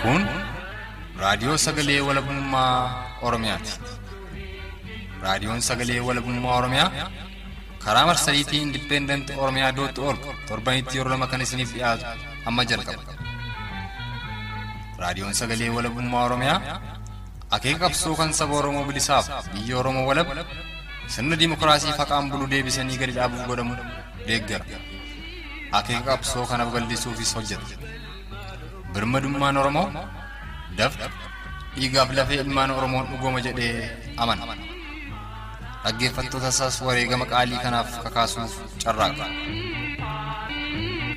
Kun raadiyoo sagalee walabummaa Oromiyaati. Raadiyoon sagalee walabummaa Oromiyaa karaa marsariitii Independent Oromiyaa dot org torbanitti yeroo lama kan isiniif dhiyaatu amma jalqaba. Raadiyoon sagalee walabummaa Oromiyaa akeeka qabsoo kan saba Oromoo bilisaaf biyya Oromoo walab sirna dimookiraasii faqaan bulu deebisanii gadi dhaabuuf godhamu deeggara. Akeeka qabsoo kana babal'isuufis hojjeta. Birmadummaan Oromoo dafqa dhiigaaf lafee ilmaan Oromoon dhugooma jedhee amana. Dhaggeeffattoota isaas wareegama qaalii kanaaf kakaasuuf carraaqa.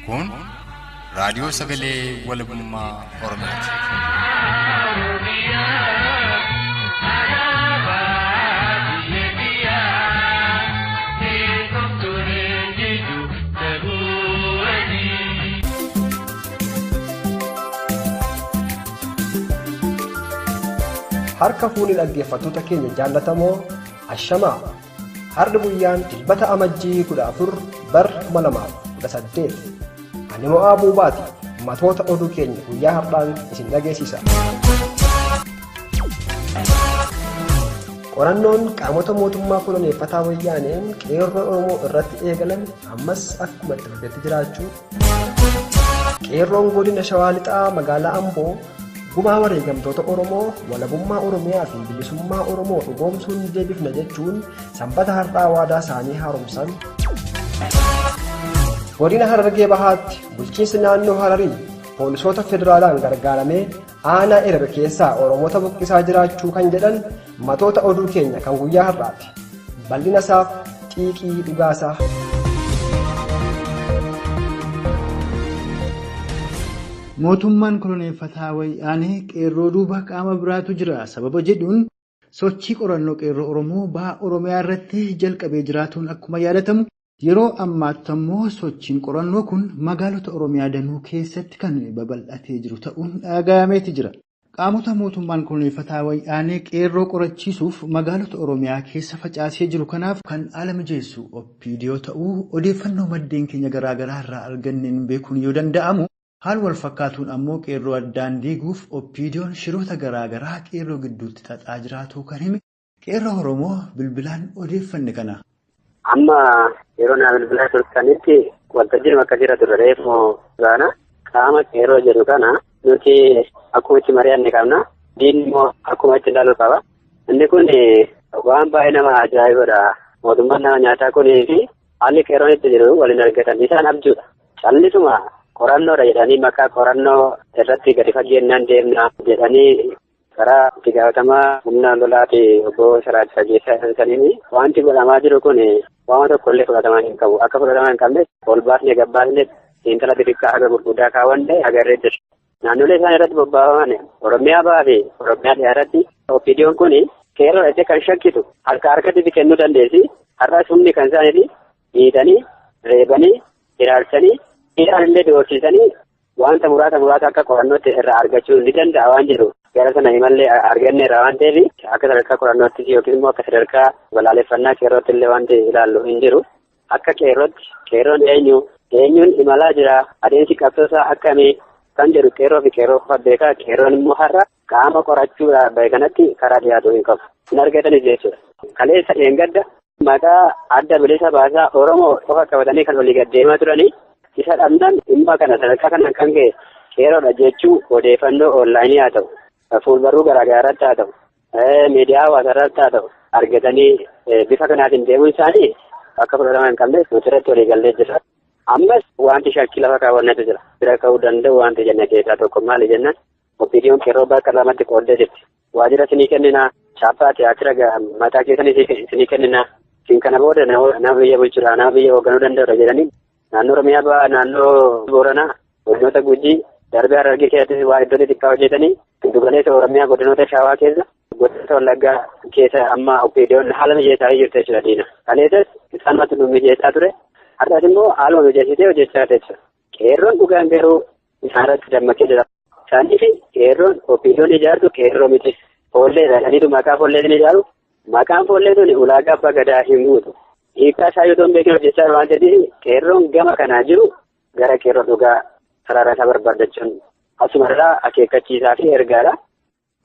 Kun raadiyoo sagalee walabummaa Oromiyaati. Harka fuunii dhaggeeffattoota keenya jaallatamoo ashamaa har'i guyyaan Dilbata Amajjii 14 bar 2018 ani mo'aa buubaati matoota oduu keenya guyyaa har'aan isin dhageessisa. Qorannoon qaamota mootummaa koloneeffataa wayyaaneen qeerroo Oromoo irratti eegalame ammas akkuma itti fufetti jiraachuu. Qeerroon godina Shawaa Lixaa magaalaa Amboo gumaa wareegamtoota Oromoo walabummaa Oromiyaa fi bilisummaa Oromoo dhugoomsuun deebifna jechuun sanbata har'aa waadaa isaanii haaromsan. Godina Harargee Bahaatti bulchiinsi naannoo Hararii poolisoota federaalaan gargaaramee aanaa Erer keessaa Oromoota buqqisaa jiraachuu kan jedhan matoota oduu keenya kan guyyaa har'aati. Bal'ina isaaf xiiqii dhugaasaa. Mootummaan koloneeffataa wayyaanee qeerroo duuba qaama biraatu jira sababa jedhuun sochii qorannoo qeerroo Oromoo baha Oromiyaa irratti jalqabee jiraatuun akkuma yaadatamu yeroo ammaatti ammoo sochiin qorannoo kun magaalota Oromiyaa danuu keessatti kan babal'atee jiru ta'uun dhagahameeti jira. Qaamota mootummaan koloneeffataa wayyaanee qeerroo qorachiisuuf magaalota Oromiyaa keessa facaasee jiru kanaaf kan haala mijeessu OPDO ta'uu odeeffannoo maddeen keenya garaagaraa irraa arganneen beekuun yoo danda'amu haal wal fakkaatuun ammoo qeerroo addaan diiguuf OPDO'n shiroota garaagaraa qeerroo gidduutti xaxaa jiraatu kan hime qeerroo Oromoo bilbilaan odeeffanne kana. Amma yeroo naa bilbilaa turtanitti waltajjiin bakka jira turre reefu gaana qaama qeerroo jedhu kana nuti akkuma itti mari'anne qabna. Diinni immoo akkuma itti ilaalu qaba. Inni kun waan baay'ee nama ajaa'ibudha. Mootummaan nama nyaataa kunii fi haalli qeerroon itti jiru waliin argatan isaan abjuudha. Callisuma qorannoodha jedhanii maqaa qorannoo irratti gadi fageenyaan deemna jedhanii karaa itti gaafatamaa humna lolaati obbo Siraaj Fageessaa isaaniin wanti godhamaa jiru kun waan tokko illee fudhatamaa hin qabu. Akka fudhatamaa hin qabne ol baasnee gabbaasne xiinxala xixiqqaa haga gurguddaa kaawwanne agarree jirra. Naannolee isaan irratti bobbaafaman Oromiyaa bahaa fi Oromiyaa dhiyaa irratti OPDO'n kun qeerroo jettee kan shakkitu harka harkatti kennuu dandeessi. Har'as humni kan isaaniiti miidhanii, reebanii, hiraarsanii, hidhaan illee doorsisanii wanta muraasa muraasa akka qorannootti irraa argachuu ni danda'a waan jedhu gara sana himallee arganneerra waan ta'eef akka sadarkaa qorannootti yookiin immoo akka sadarkaa balaaleffannaa qeerrootti illee wanti ilaallu hin jiru. Akka qeerrootti qeerroon eenyu eenyuun imalaa jira adeemsi qabsoosaa akkamii kan jedhu qeerroo fi qeerroo qofa beekaa qeerroon immoo har'a qaama qorachuudhaaf bahe kanatti karaa dhiyaatu hin qabu. Hin argatanis jechuudha. Kaleessa dheengadda maqaa adda bilisa baasaa Oromoo qofa qabatanii kan olii gad deemaa turanii isa dhabnaan dhimma kana sadarkaa kana kan ga'e qeerroodha jechuu odeeffannoo onlaayinii haa ta'u fuulbarruu garaagaraa irratti haa ta'u miidiyaa hawaasaa irratti haa ta'u argatanii bifa kanaatiin deemuun isaanii akka fudhatama hin qabne nuti irratti walii gallee jirra. Ammas wanti shakkii lafa kaawwannetu jira. Bira ka'uu danda'u wanti jenne keessaa tokko maali jennaan OPDO'n qeerroo bakka lamatti qooddee jirti. Waajjira isinii kenninaa, chaappaa tiyaatira mataa keessan isinii kenninaa. Isin kana booda nama biyya bulchuudha, nama biyya hoogganuu danda'udha jedhanii naannoo Oromiyaa bahaa, naannoo Booranaa, godinoota Gujii, darbee Harargee keessatti waa iddoo xixiqqaa hojjetanii giddu galeessa Oromiyaa godinoota Shawaa keessa, godinoota Wallaggaa keessa amma OPDO'n haala mijeessaa jirti jechuudha diina. Kaleessas isaanumatti nu mijeessaa ture. Har'as immoo haaluma mijeessitee hojjechaa jirti jechuudha. Qeerroon dhugaan garuu isaanirratti dammaqee jira. Isaanii fi qeerroon OPDO'n ijaartu qeerroo miti. Foollee jedhaniitu maqaa foolleetiin ijaaru. Maqaan foollee sun ulaagaa abbaa gadaa hin guutu. Hiikkaa isaa yoo ta'u beekin hojjechaa waan ta'eef qeerroon gama kanaa jiru gara qeerroo dhugaa sarara isaa barbaadachuun Asumarraa akeekkachiisaa fi ergaadha.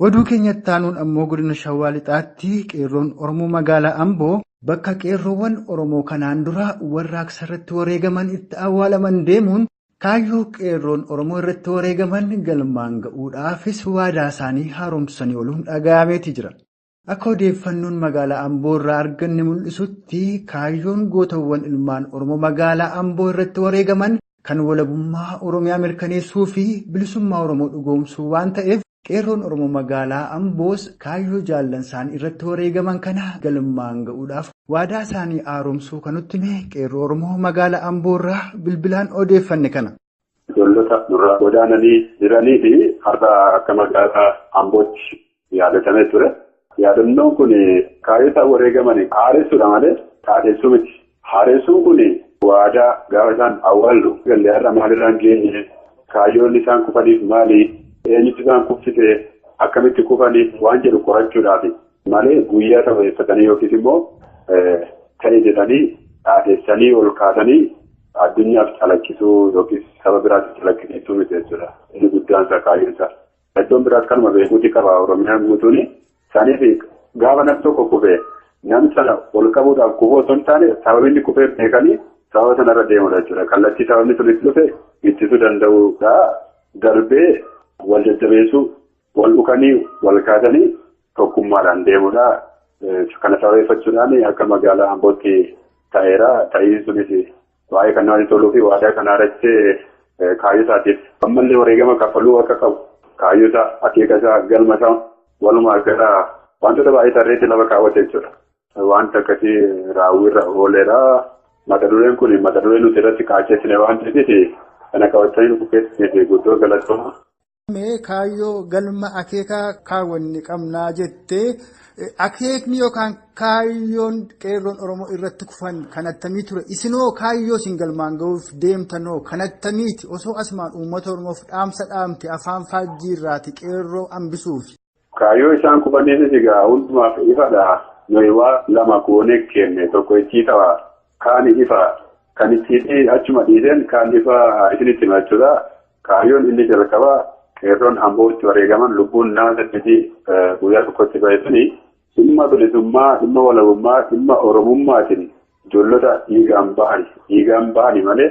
Oduu keenyatti aanuun ammoo godina Shawaa Lixaatti qeerroon Oromoo magaalaa Amboo bakka qeerroowwan Oromoo kanaan dura warraaqsa irratti wareegaman itti awwaalaman deemuun kaayyoo qeerroon Oromoo irratti wareegaman galmaan ga'uudhaafis waadaa isaanii haaromsanii ooluun dhaga'ameeti jira. Akka odeeffannoon magaalaa Amboo irraa arganne mul'isutti kaayyoon gootawwan ilmaan Oromoo magaalaa Amboo irratti wareegaman kan walabummaa Oromiyaa mirkaneessuu fi bilisummaa Oromoo dhugoomsuu waan ta'eef qeerroon Oromoo magaalaa Amboos kaayyoo jaallan isaanii irratti wareegaman kana galmaan ga'uudhaaf waadaa isaanii haaromsuu kan nutti hime qeerroo Oromoo magaalaa Amboo irraa bilbilaan odeeffanne kana. Ijoollota nurraa godaananii jiranii fi har'a akka magaalaa Ambootti yaadatamee ture. Yaadannoon kun kaayyoo isaan wareegaman haaressuudha malee taatessuu miti. Haaressuun kun waadaa gaafa isaan awwaallu galee har'a maalirraan geenye kaayyoon isaan kufaniif maali eenyutu isaan kuffise akkamitti kufaniif waan jedhu qorachuudhaaf malee guyyaa sababeeffatanii yookiis immoo ta'e jedhanii dhaadessanii ol kaasanii addunyaaf calaqqisuu yookiis saba biraatti calaqqisiisuu miti jechuudha. Inni guddaan isaa kaayyoon isaa. Iddoon biraas kanuma beekuuti qaba Oromiyaan guutuun. Isaaniif gaafa nam tokko kufee nam sana ol qabuudhaaf kufuu osoo hin taane sababni kufee beekanii sababa sanarra deemudha jechuudha. Kallattii sababni sun itti dhufe ittisuu danda'uudha. Darbee wal jajjabeessuu, wal dhukanii, wal kaasanii tokkummaadhaan deemudha. Kana sababeeffachuudhaan akka magaalaa Ambootti ta'eera. Ta'iin sunis baay'ee kan namatti toluu fi waadaa kana irratti kaayyoo isaatiif ammallee wareegama kaffaluu akka qabu kaayyoo isaa, akeeka isaa, galma isaa walumaa gala wantoota baay'ee tarreetti lafa kaawwate jechuudha. Wanta akkasii raawwiirra ooleera. Mata dureen kun mata duree nuti irratti kaachessine waan ta'eef kana qabatanii dhufu keessatti guddoo galatooma. Mee kaayyoo galma akeekaa kaawwanne qabnaa jettee akeekni yookaan kaayyoon qeerroon Oromoo irratti kufan kan attamii ture? Isinoo kaayyoo isin galmaan ga'uuf deemtanoo kan attamiiti? Osoo asumaan uummata Oromoof dhaamsa dhaamte afaan faajjiirraati qeerroo hambisuuf. Kaayyoo isaan kufaniifis egaa hundumaaf ifadha. Nuyi waa lama goonee kenne tokko icciitawaa kaan ifa kan icciitii achuma dhiiseen kaan ifa isinitti hima jechuudha. Kaayyoon inni jalqabaa qeerroon Ambootti wareegaman lubbuun nama saddeetii guyyaa tokkotti ba'e suni dhimma bilisummaa, dhimma walabummaa, dhimma Oromummaatiin ijoollota dhiigaan bahani malee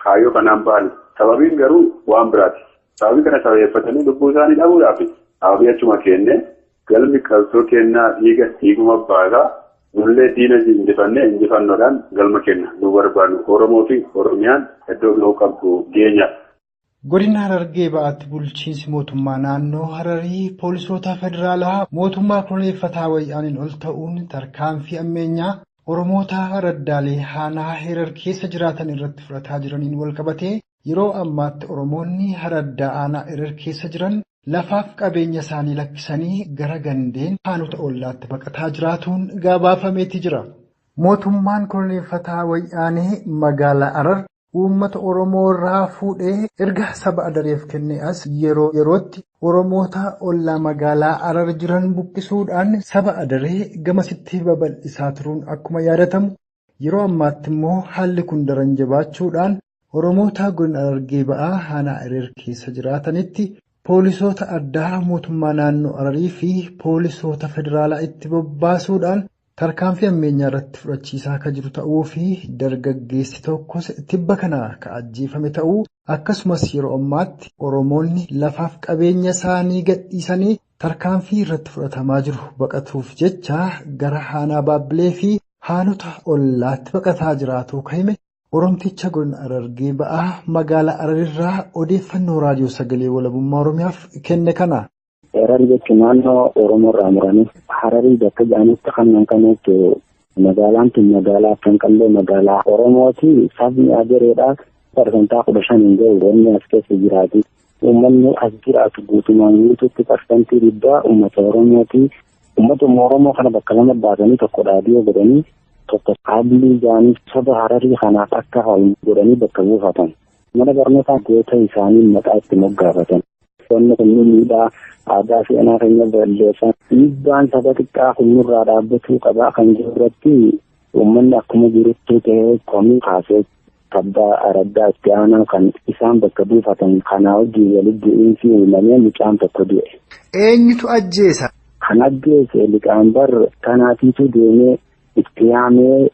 kaayyoo kanaan bahani. Sababiin garuu waan biraati. Sababii kana sababeeffatanii lubbuu isaanii dhabuudhaaf sababii achuma kenne galmi qabsoo kennaa dhiiga dhiiguma baasaa nullee diina injifannee injifannoodhaan galma kenna nu barbaannu Oromoo fi Oromiyaan iddoo gahuu qabdu geenya. Godina Harargee ba'aatti bulchiinsi mootummaa naannoo Hararii poolisoota federaalaa mootummaa koloneeffataa wayyaaniin ol ta'uun tarkaanfii ammeenyaa Oromoota raddaalee aanaa Herar keessa jiraatan irratti fudhataa jiraniin walqabatee yeroo ammaatti Oromoonni raddaa aanaa Herar keessa jiran lafaaf qabeenya isaanii lakkisanii gara gandeen aanota ollaatti baqataa jiraatuun gabaafameeti jira. Mootummaan koloneeffataa wayyaanee magaalaa Harar uummata Oromoo irraa fuudhee erga saba Adareef kennee as yeroo yerootti Oromoota ollaa magaalaa Harar jiran buqqisuudhaan saba Adaree gamasitti babal'isaa turuun akkuma yaadatamu yeroo ammaatti immoo haalli kun daran jabaachuudhaan Oromoota godina Harargee ba'aa aanaa Harar keessa jiraatanitti poolisoota addaa mootummaa naannoo Hararii fi poolisoota federaalaa itti bobbaasuudhaan tarkaanfii ammeenyaa irratti fudhachiisaa akka jiru ta'uu fi dargaggeessi tokkos tibba kana ka ajjeefame ta'uu akkasumas yeroo ammaatti Oromoonni lafaaf qabeenya isaanii gadhiisanii tarkaanfii irratti fudhatamaa jiru baqatuuf jecha gara aanaa Baabbilee fi aanota ollaatti baqataa jiraatu kan hime Oromticha godina Harargee ba'aa magaalaa Hararirraa odeeffannoo raadiyoo sagalee walabummaa Oromiyaaf kenne kana. Harar jechuun naannoo Oromoo irraa muranii Hararii bakka jedhanitti kanneen kan jechuun magaalaan tun magaalaa kan qallee magaalaa Oromooti. Sabni Adareedha. 15% hin gahu wanni as keessa jiraatu. Uummanni as jiraatu guutumaan guutuutti 100% uummata Oromooti. Uummata Oromoo kana bakka lama baasanii tokko dhaabbii godhanii tokko haablii jedhanii saba Hararii kanaaf akka halu godhanii bakka buufatan. Mana barnootaa goota isaanii maqaa itti moggaafatan. Wanni kun miidhaa aadaa seenaa keenya balleessan dhiibbaan saba xiqqaa kun nurraa dhaabbatuu qabaa kan jiru irratti uummanni akkuma jirutti ta'ee komii kaasee Abbaa araddaa itti aanaa kan isaan bakka buufatan kanaa wajjin walitti bu'iinsi uumamee mucaan tokko du'e. Eenyutu ajjeesa? Kan ajjeese liqaambar kanaatiitu deemee itti yaamee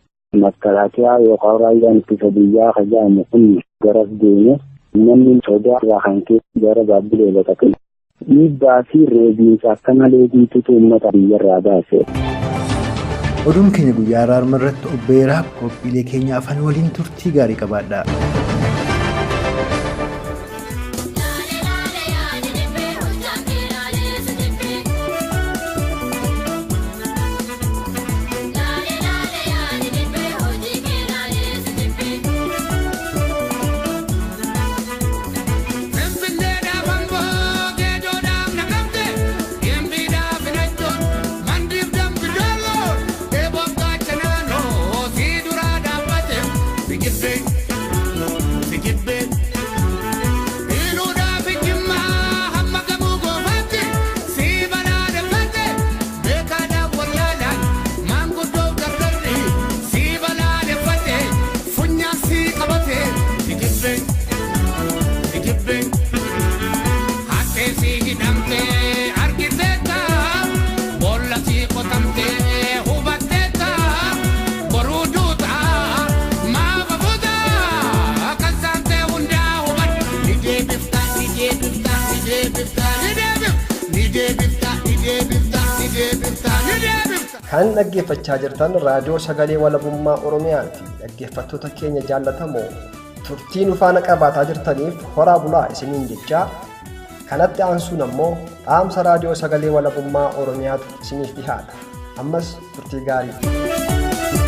makalaakiyaa yookaan raayyaan ittisa biyyaa kan jedhamu kun garas deeme namni sodaa irraa kan ka'e gara Baabbilee baqate. Dhiibbaa fi reebiinsa akka malee guutuutu uummata biyyarraa baase. Oduun keenya guyyaa har'aa irratti obbeeraa qophiilee keenya afaan waliin turtii gaarii qabaadha. Kan dhaggeeffachaa jirtan raadiyoo sagalee walabummaa Oromiyaati. Dhaggeeffattoota keenya jaallatamoo turtii nu faana qabaataa jirtaniif horaa bulaa isiniin jechaa kanatti aansuun ammoo dhaamsa raadiyoo sagalee walabummaa Oromiyaatu isiniif dhihaata. Ammas turtii gaarii.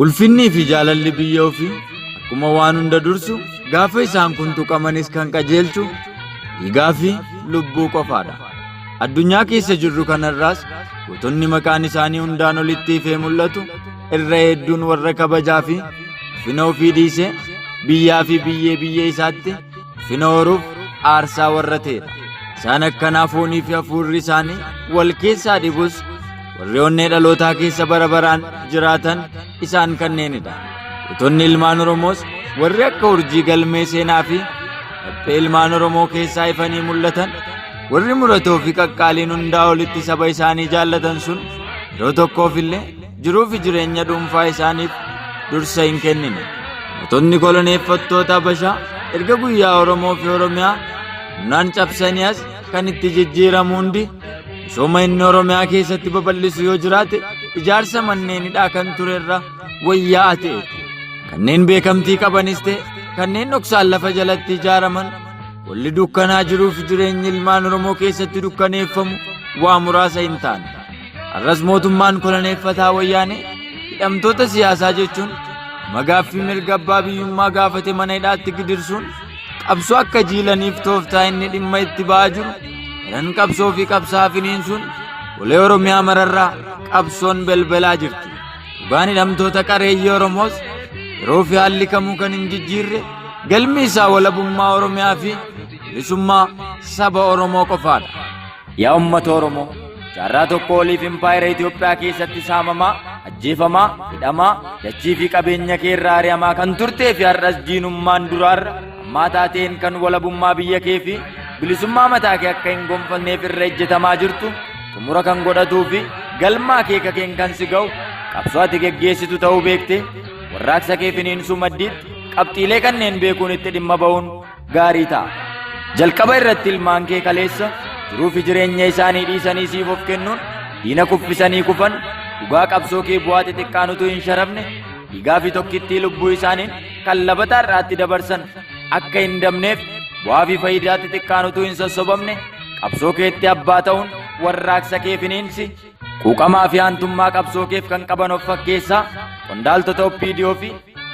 Ulfinnii fi jaalalli biyya ofii akkuma waan hunda dursu gaafa isaan kun tuqamanis kan qajeelchu dhiigaa fi lubbuu qofaadha. Addunyaa keessa jirru kanarraas gootonni maqaan isaanii hundaan olitti ifee mul'atu irra hedduun warra kabajaa fi ulfina ofii dhiisee biyyaa fi biyyee biyya isaatti ulfina horuuf aarsaa warra ta'edha. Isaan akkanaa foonii fi hafuurri isaanii wal keessaa dhibus warri onnee dhalootaa keessa bara baraan jiraatan isaan kanneenidha. Gootonni ilmaan Oromoos warri akka urjii galmee seenaa fi laphee ilmaan Oromoo keessaa ifanii mul'atan warri muratoo fi qaqqaaliin hundaa olitti saba isaanii jaallatan sun yeroo tokkoof illee jiruu fi jireenya dhuunfaa isaaniif dursa hin kennine. Mootonni koloneeffattoota Habashaa erga guyyaa Oromoo fi Oromiyaa humnaan cabsanii as kan itti jijjiiramu hundi misooma inni Oromiyaa keessatti babal'isu yoo jiraate ijaarsa manneen hidhaa kan turerra wayyaa'aa ta'e. Kanneen beekamtii qabanis ta'e kanneen dhoksaan lafa jalatti ijaaraman walli dukkanaa jiruuf jireenyi ilmaan Oromoo keessatti dukkaneeffamu waa muraasa hin taane. Har'as mootummaan koloneeffataa wayyaanee hidhamtoota siyaasaa jechuun magaaffii mirga abbaa biyyummaa gaafate mana hidhaatti gidirsuun qabsoo akka jiilaniif tooftaa inni dhimma itti ba'aa jiru daran qabsoo fi qabsaa finiinsuun golee Oromiyaa mararraa qabsoon belbalaa jirti. Dhugaan hidhamtoota qareeyyii Oromoos yeroo fi haalli kamuu kan hin jijjiirre galmi isaa walabummaa Oromiyaa fi bilisummaa saba Oromoo qofaadha. Yaa uummata Oromoo, jaarraa tokko oliif impaayera Itoophiyaa keessatti saamamaa, ajjeefamaa, hidhamaa, dachii fi qabeenya kee irraa ari'amaa kan turtee fi har'as diinummaan duraarra ammaa taateen kan walabummaa biyya kee fi bilisummaa mataa kee akka hin gonfanneef irra ejjetamaa jirtu xumura kan godhatuu fi galmaa kee kakeen kan si ga'u qabsoo ati geggeessitu ta'uu beekte warraaqsa kee finiinsuu maddiitti qabxiilee kanneen beekuun itti dhimma ba'uun gaarii ta'a. Jalqaba irratti ilmaan kee kaleessa jiruu fi jireenya isaanii dhiisanii siif of kennuun diina kuffisanii kufan dhugaa qabsoo kee bu'aa xixiqqaan utuu hin sharafne dhiigaa fi tokkittii lubbuu isaaniin kan labataa irraatti dabarsan akka hin dabneef bu'aa fi faayidaa xixiqqaan utuu hin sossobamne qabsoo keetti abbaa ta'uun warraaqsa kee finiinsi. Quuqamaa fi aantummaa qabsoo keef kan qaban of fakkeessaa qondaaltota OPDO fi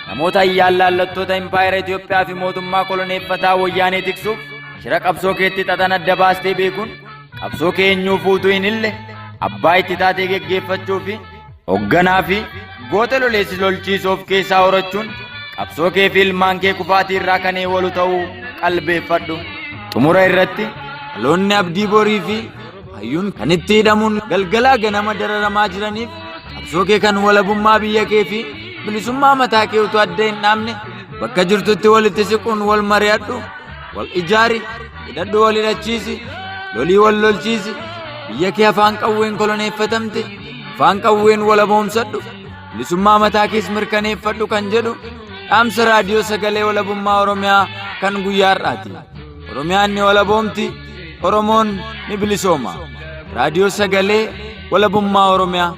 namoota ayyaan laallattoota impaayera Itoophiyaa fi mootummaa koloneeffataa wayyaanee tiksuuf shira qabsoo keetti xaxan adda baastee beekuun qabsoo kee eenyuuf utuu hin ille abbaa itti taatee geggeeffachuu fi hoogganaa fi goota loleessi lolchiisuu of keessaa horachuun qabsoo kee fi ilmaan kee kufaatii irraa kan eewalu ta'uu qalbeeffadhu. Xumura irratti dhaloonni abdii borii fi hayyuun kan itti hidhamuun galgalaa ganama dararamaa jiraniif qabsoo kee kan walabummaa biyya kee fi bilisummaa mataa kee utuu adda hin dhaabne bakka jirtutti walitti siquun wal mari'adhu, wal ijaari, hidhadhu, wal hidhachiisi, lolii wal lolchiisi, biyya kee afaan qawween koloneeffatamte afaan qawween walaboomsadhu, bilisummaa mataa kees mirkaneeffadhu kan jedhu dhaamsa raadiyoo sagalee walabummaa Oromiyaa kan guyyaa har'aati. Oromiyaan ni walaboomti, Oromoon ni bilisooma. Raadiyoo sagalee walabummaa Oromiyaa.